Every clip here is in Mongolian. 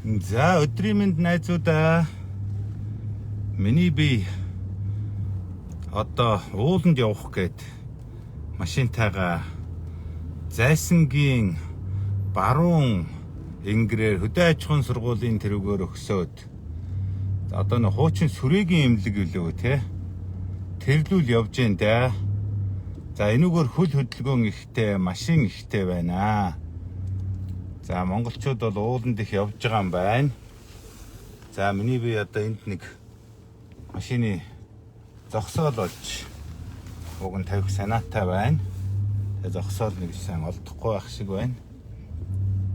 За, өдрийн мэнд, найзуудаа. Миний бие одоо ууланд явах гээд машинтайгаа Зайсангийн баруун энгэрээр хөдөө аж ахуйн сургуулийн тэрүүгээр өгсөөд одоо нэг хуучин сүрэгийн эмнэлэг үлээ, те, тэрлүүл явж гин да. За, энүүгээр хөл хөдөлгөөн ихтэй, машин ихтэй байна. За, монголчууд бол ууланд их явж байгаа юм байна. За, миний бие одоо энд нэг машины зогсоол олж уг нь тавих санаатай байна. Тэгээ зогсоол нэг сайн олдохгүй байх шиг байна.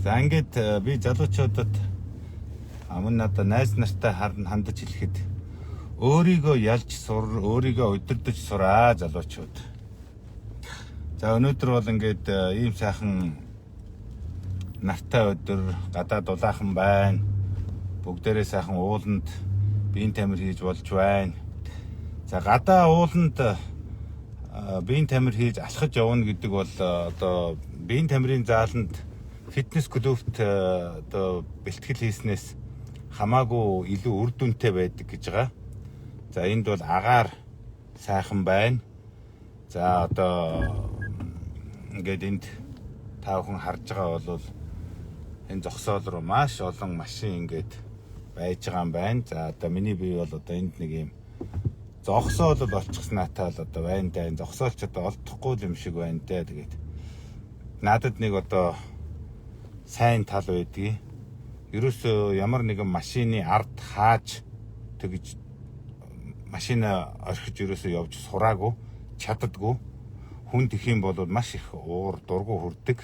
За, ингээд би залуучуудад мөн надад найз нартай харна хандаж хэлэхэд өөрийгөө ялж сур, өөрийгөө удирдах сураа, залуучууд. За, өнөөдөр бол ингээд ийм сайхан нартай өдөр, гадаа дулаахан байна. Бүгдээрээ сайхан ууланд биеийн тамир хийж болж байна. За, гадаа ууланд биеийн тамир хийж алхаж явна гэдэг бол одоо биеийн тамирын зааланд, фитнес клубт одоо бэлтгэл хийснээс хамаагүй илүү үр дүнтэй байдаг гэж байгаа. За, энд бол агаар сайхан байна. За, одоо ингээд энд та бүхэн харж байгаа бол энэ зогсоол руу маш олон машин ингээд байж байгаа юм байна. За, одоо миний бие бол одоо энд нэг юм зогсоол бол олчихсонаатай л одоо байна да. Энэ зогсоолч одоо олдохгүй юм шиг байна да. Тэгээд надад нэг одоо сайн тал байдгийг. Ерөөсөө ямар нэгэн машины ард хааж тэгж машина орхиж ерөөсөө явж сураагүй, чаддаггүй. Хүн тэх юм бол маш их уур дургу хүрдэг,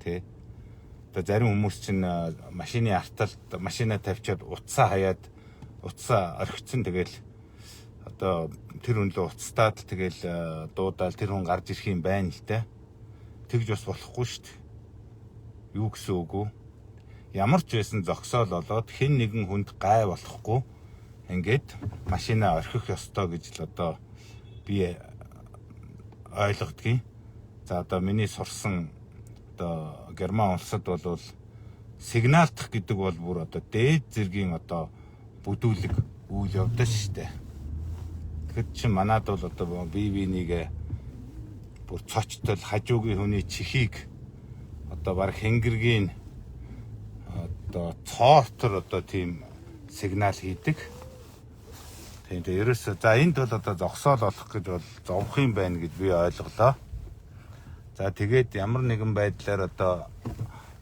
тий. Одоо зарим хүмүүс чинь машины арталд машина тавьчаад утсаа хаяад, утсаа орхицсан, тэгэл одоо тэр хүн лөө уцтаад л тэгэл дуудаал тэр хүн гарч ирэх юм байна л та. Тэгж бас болохгүй шүү дээ. Юу гэсэн үг вэ? Ямар ч байсан зогсоол болоод хэн нэгэн хүнд гай болохгүй ингээд машина орхих ёстой гэж л одоо би ойлгодгийн. За, одоо миний сурсан одоо Герман улсад бол сигналдах гэдэг бол бүр одоо дээд зэргийн одоо бүдүүлэг үйл явдал шүү дээ. Тэгэхэд чинь манад бол одоо бие биенийг бүр цочтол хажуугийн хүний чихийг одоо баг хэнгэргийн одоо цоортор одоо тийм сигнал хийдэг. Тийм, тэгээ ерөөсөө за энд бол одоо зогсоол олох гэж бол зовх юм байна гэж би ойлголоо. За, тэгээд ямар нэгэн байдлаар одоо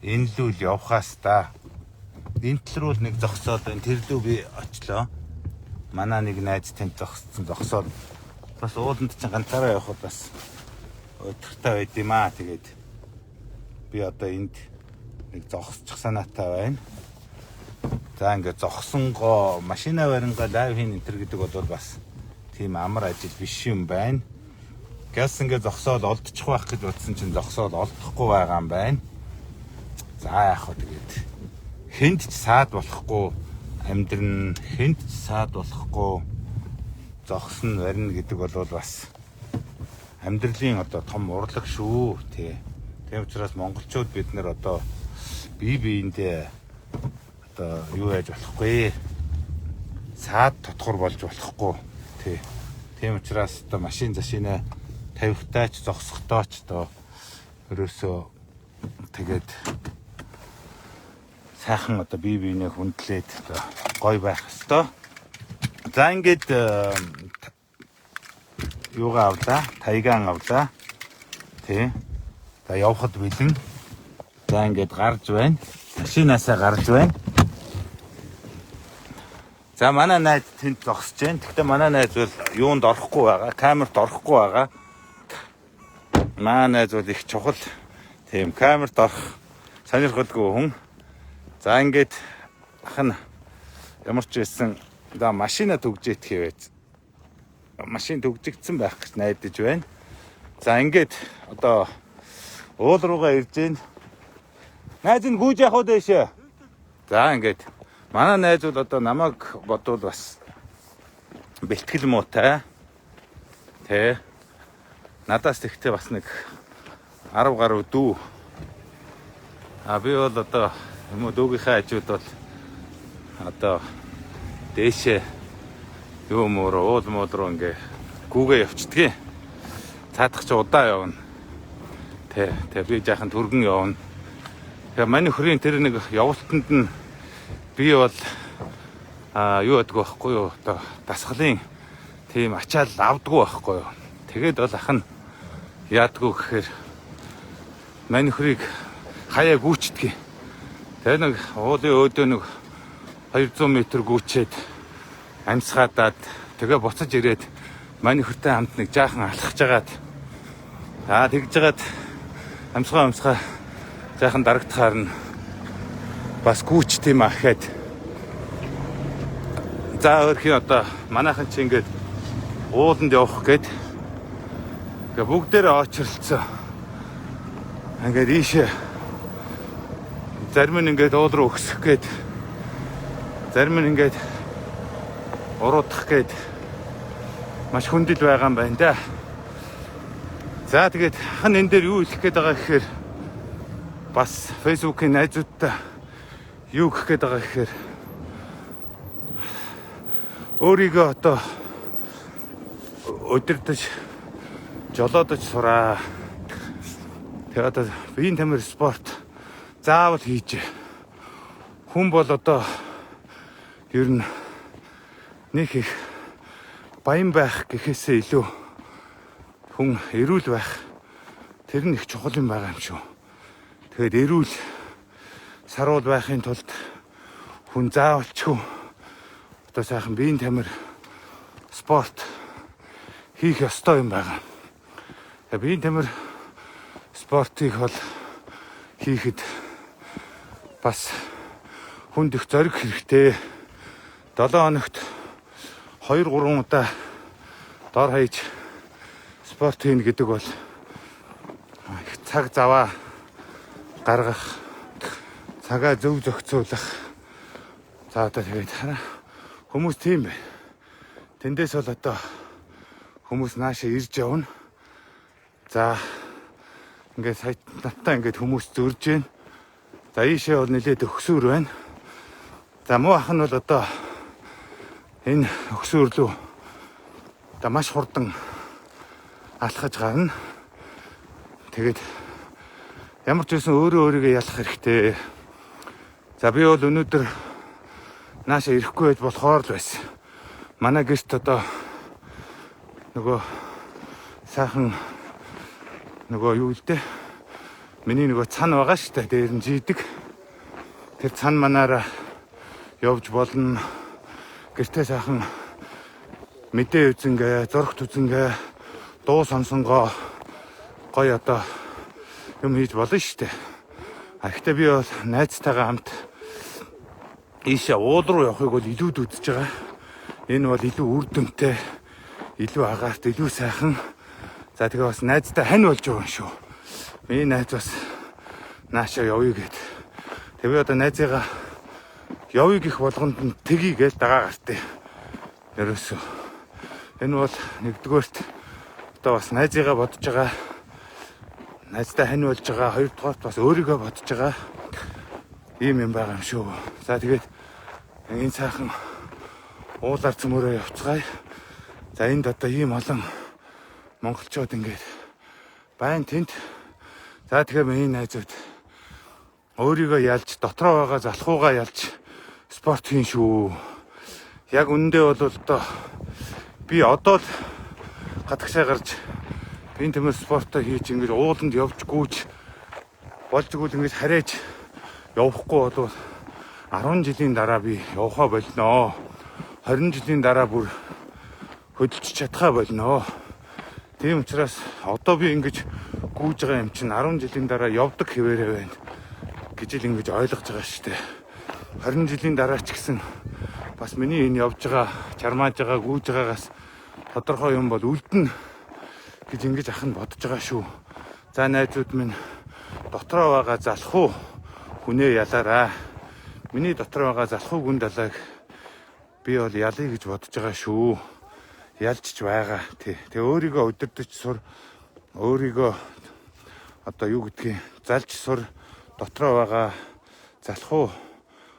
энэ лүү л явхаас та. Энэ тал руу л нэг зогсоол байна. Тэр лүү би очлоо. Манай нэг найз тэнд зогссон зогсоол. Бас ууланд чинь ганцаараа явхад бас уйтгартай байд юм аа. Тэгээд би одоо энд нэг зогсчих санаатай байна. За, ингээд зогсонгоо машина барингаа live хийн энтер гэдэг бол бас тийм амар ажил биш юм байна. Газ ингээд зогсоол олдчих байх гэж бодсон чинь зогсоол олдохгүй байгаа юм байна. За, яах вэ, тэгээд хэнд ч саад болохгүй амьдрна, хэнд ч саад болохгүй зогсно, барина гэдэг бол бас амьдралын одоо том урлаг шүү, тий. Тийм учраас монголчууд бид нар одоо бие биендээ одоо юу яаж болохгүй. Саад тотгор болж болохгүй. Тий. Тийм учраас одоо машин зашина тавихтаа ч, зогсохдоо ч одоо ерөөсөө тэгээд сайхан одоо бие биенээ хүндлээд одоо гоё байх ёстой. За, ингээд юугаа авлаа? Тайган авлаа. Тий. За, явхад бэлэн. За, ингээд гарч байна. Машинаасаа гарч байна. За, манай найз тэнд зогсож байна. Гэхдээ манай найз бол юунд орохгүй байгаа. Камерт орохгүй байгаа. Манай найз бол их чухал. Тийм, камерт орох сонирхолгүй хүн. За, ингээд ах нь ямар ч байсан за машина түгжээт хэвээд машин түгжигдсэн байх гэж найдаж байна. За, ингээд одоо уул руугаа ирж байна. Найз нь гүйж явах уу дээшээ? За, ингээд манай найз бол одоо намайг бодвол бас бэлтгэл муутай. Тэ. Надаас тэгтээ бас нэг 10 гаруй дүү. А би бол одоо юм уу дүүгийнхээ хажууд бол Одоо дээшээ юу муур уул муул руу ингээ гүүгээ явцдгийг. Цаадах чи удаа явна. Тэ тэ би жаахан түргэн явна. Тэгээ мань нөхрийн тэр нэг явуултанд нь би бол юу гэдг вэ байхгүй юу? Одоо дасгалын тийм ачаал авдггүй байхгүй юу? Тэгээд бол ах нь яадгүй гэхээр мань нөхрийг хаяа гүйчдэг. Тэгээ нэг уулын өөдөө нэг 200 м гүйчээд амьсгаадаад тэгээ буцаж ирээд мань нөхөртэй хамт нэг жаахан алхаж агаад аа тэгж жагаад амьсгаа жаахан дарагдахаар нь бас гүйч тийм ахаад. За өөрхийн одоо манайхан чи ингээд ууланд явах гээд ингээ бүгдээрээ очролцсон. Ингээд ийшээ зарим нь ингээд уул руу өксөх гээд, зарим нь ингээд уруудах гээд маш хүндэл байгаа юм байна да. За тэгээд хан энэ дээр юу хэлэх гээд байгаа гэхээр бас Facebook-ийн найзуудтай юу гэх гээд байгаа гэхээр өөрийгөө одоо удирдах, жолоодож сураа. Тэгээд одоо биеийн тамир спорт заавал хийж. Хүн бол одоо ер нь нэг их баян байх гэхээсээ илүү хүн эрүүл байх тэр нь их чухал юм байгаа юм шүү. Тэгээд эрүүл саруул байхын тулд хүн заавалчгүй одоо сайхан биеийн тамир спорт хийх ёстой юм байгаа. Тэгээ биеийн тамир спортыг бол хийхэд бас хүнд их зориг хэрэгтэй. 7 хоногт 2 3 удаа дор хаяж спорт хийнэ гэдэг бол их цаг заваа гаргах, цагаа зөв зохицуулах. За одоо тэгээд хараа хүмүүс тийм байна. Тэндээс бол одоо хүмүүс наашаа ирж явна. За ингээд сая надтай ингээд хүмүүс зөрж гин. За ийшээ бол нэлээд өгсүүр байна. За муу ах нь бол одоо энэ өгсүүр лүү одоо маш хурдан алхаж гарна. Тэгээд ямар ч байсан өөрөө өөрийгөө ялах хэрэгтэй. За би бол өнөөдөр нааша ирэхгүй байж болохоор л байсан. Манай гэрт одоо нөгөө сайхан нөгөө юу л дээ. Миний нөгөө цан байгаа шүү дээ. Дээр нь жийдэг. Тэр цан манаараа явж болно. Гэртээ сайхан мэдээ үзэнгээ, зурагт үзэнгээ, дуу сонсонгоо гоё одоо юм хийж болно шүү дээ. А гэхдээ би бол найзтайгаа хамт ийшээ уул руу явахыг бол илүүд үзэж байгаа. Энэ бол илүү үр дүнтэй, илүү агаарт, илүү сайхан. За тэгээ бас найзтай хань болж байгаа юм шүү. Миний найз бас наашаа явъя гэд. Тэгээ би одоо найзыгаа явъя гэх болгонд нь тгий гэж дагаа гартыг. Ерөөсөө. Энэ бол нэгдүгээрт одоо бас найзыгаа бодож байгаа. Найзтай хань болж байгаа. Хоёрдугаарт бас өөрийгөө бодож байгаа. Ийм юм байгаа юм шүү. За тэгээд энэ сайхан уулаар цөмөрөө явцгаая. За энд одоо ийм олон монголчууд ингээд байна тэнд. За тэгэхээр миний найзууд өөрийгөө ялж, дотроо байгаа залхуугаа ялж спорт хийн шүү. Яг үнэндээ бол одоо би одоо л гадагшаа гарч биеийн тамир спортоо хийж ингэж ууланд явж гүйж болж игэл ингэж харайж явахгүй бол 10 жилийн дараа би явхаа болноо. 20 жилийн дараа бүр хөдөлж чадхаа болноо. Тийм учраас одоо би ингэж гүйж байгаа юм чинь 10 жилийн дараа явдаг хэвээрээ байна гэж л ингэж ойлгож байгаа шүү дээ. 20 жилийн дараа ч гэсэн бас миний энэ явж байгаа, чармааж байгаа, гүйж байгаагаас тодорхой юм бол үлдэнэ гэж ингэж ах нь бодож байгаа шүү. За найзууд минь, дотроо байгаа залхуу хүнээ ялаараа. Миний дотор байгаа залхуу гүн далайг би бол ялъя гэж бодож байгаа шүү. Ялжч байгаа. Тий. Тэгээ өөрийгөө удирдах сур, өөрийгөө одоо юу гэдгийг залж сур, дотроо байгаа залхуу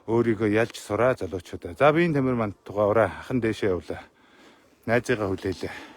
Өөрийгөө ялж сураа, залуучуудаа. За, би энэ тамир манд тугаараа хахан дээшээ явлаа. Найзыгаа хүлээлээ.